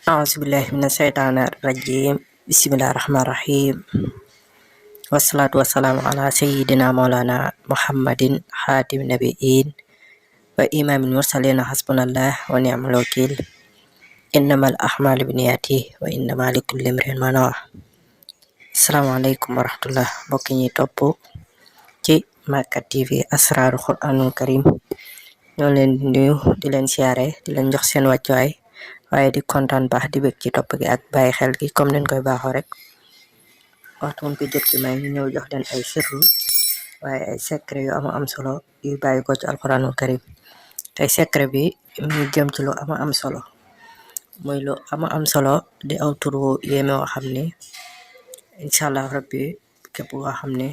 أعوذ بالله من الشيطان الرجيم بسم الله الرحمن الرحيم والصلاة والسلام على سيدنا مولانا محمد خاتم النبيين وإمام المرسلين حسبنا الله ونعم الوكيل إنما الأعمال بالنيات وإنما لكل امرئ ما نوى. Assalamualaikum warahmatullah mbokk ñi topp ci Makka TV Asrarul Quranul Karim ñoo leen di nuyu di leen siyaare di leen jox seen wàccuwaay waaye di kontaan baax di bëgg ci topp gi ak bàyyi xel gi comme leen koy baaxoo rek waxtu mun ko jot ci may ñu ñëw jox leen ay sirru waaye ay secret yu am solo yu bàyyi ko ci alquranul karim tey secret bi mu jëm ci lu am solo muy lu am solo di aw turu yéeme woo xam ne inshallah rabbi képp koo xam ne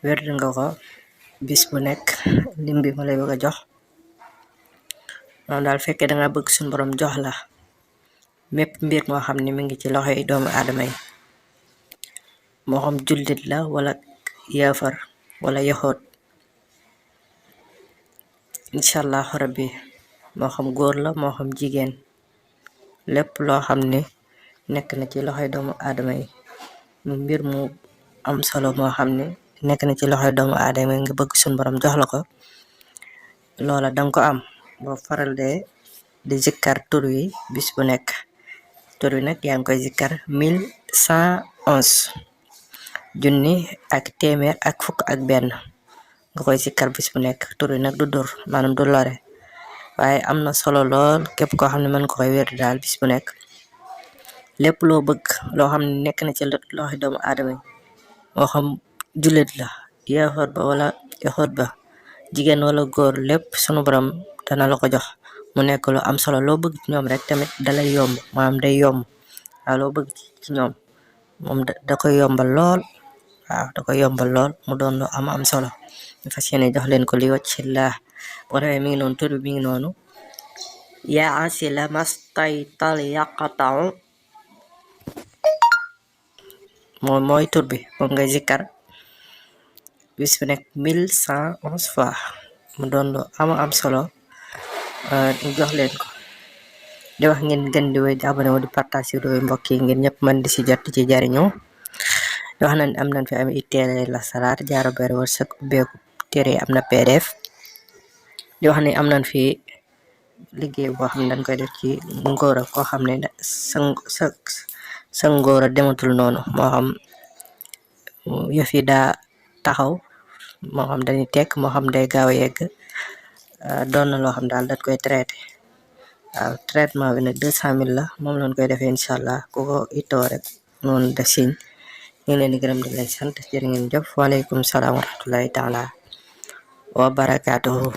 wér nga ko bis bu nekk lim bi ma lay bëgg a jox moom daal fekkee da nga bëgg suñu borom jox la mépp mbir moo xam ne mi ngi ci loxoy doomu aadama yi moo xam jullit la wala yaafar wala yaxoot inshallah rabbi moo xam góor la moo xam jigéen lépp loo xam ne nekk na ci loxoy doomu aadama yi mu mbir mu am solo moo xam ne nekk na ci loxoy doomu aadama yi nga bëgg suñu borom jox la ko loola danga ko am boo faral di zikkar tur wi bis bu nekk tur wi nag yaa ngi koy zikkar 1111 junni ak téeméer ak fukk ak benn nga koy zikkar bis bu nekk tur wi nag du dur maanaam du lore waaye am na solo lool képp koo xam ne mën ko koy wér daal bis bu nekk lépp loo bëgg loo xam ne nekk na ci loxo doomu aadama yi moo xam jullit la yaafar ba wala yaxoot ba jigéen wala góor lépp sunu borom dana la ko jox mu nekk lu am solo loo bëgg ci ñoom rek tamit dalay yomb maanaam day yomb waaw loo bëgg ci ñoom moom da koy yombal lool waaw da koy yombal lool mu doon lu am solo ñu fas yéene jox leen ko li wàccillah boo defee mi ngi noonu tur bi mi ngi noonu yaa asila mastaytal yaqatau moom mooy tur bi moom ngay zikkar bis bu nekk 1111 fois mu doon lu am solo ñu jox leen ko di wax ngeen gën di wéy di abonné wu di partage vidéo mbokk yi ngeen ñëpp mën di si jot ci jariñu di wax nañ am nañ fi am itteele la salaat jaaro beer wërsëg ubbeeku téere am na pdf di wax ne am nañ fi liggéey boo xam ne dañ koy def ci ngóora koo xam ne sa ngóora dematul noonu moo xam yëf yi daa taxaw moo xam dañuy tekk moo xam day gaaw a yegg doon na loo xam daal dañ koy traité waaw traitement bi nag 200 000 la moom lañ koy defee inshallah ku ko itoo rek noonu def siñ ñu ngi leen di gërëm di leen sant jërë ngeen jëf waaleykum salaam wa rahmatullahi taala wa barakaatuhu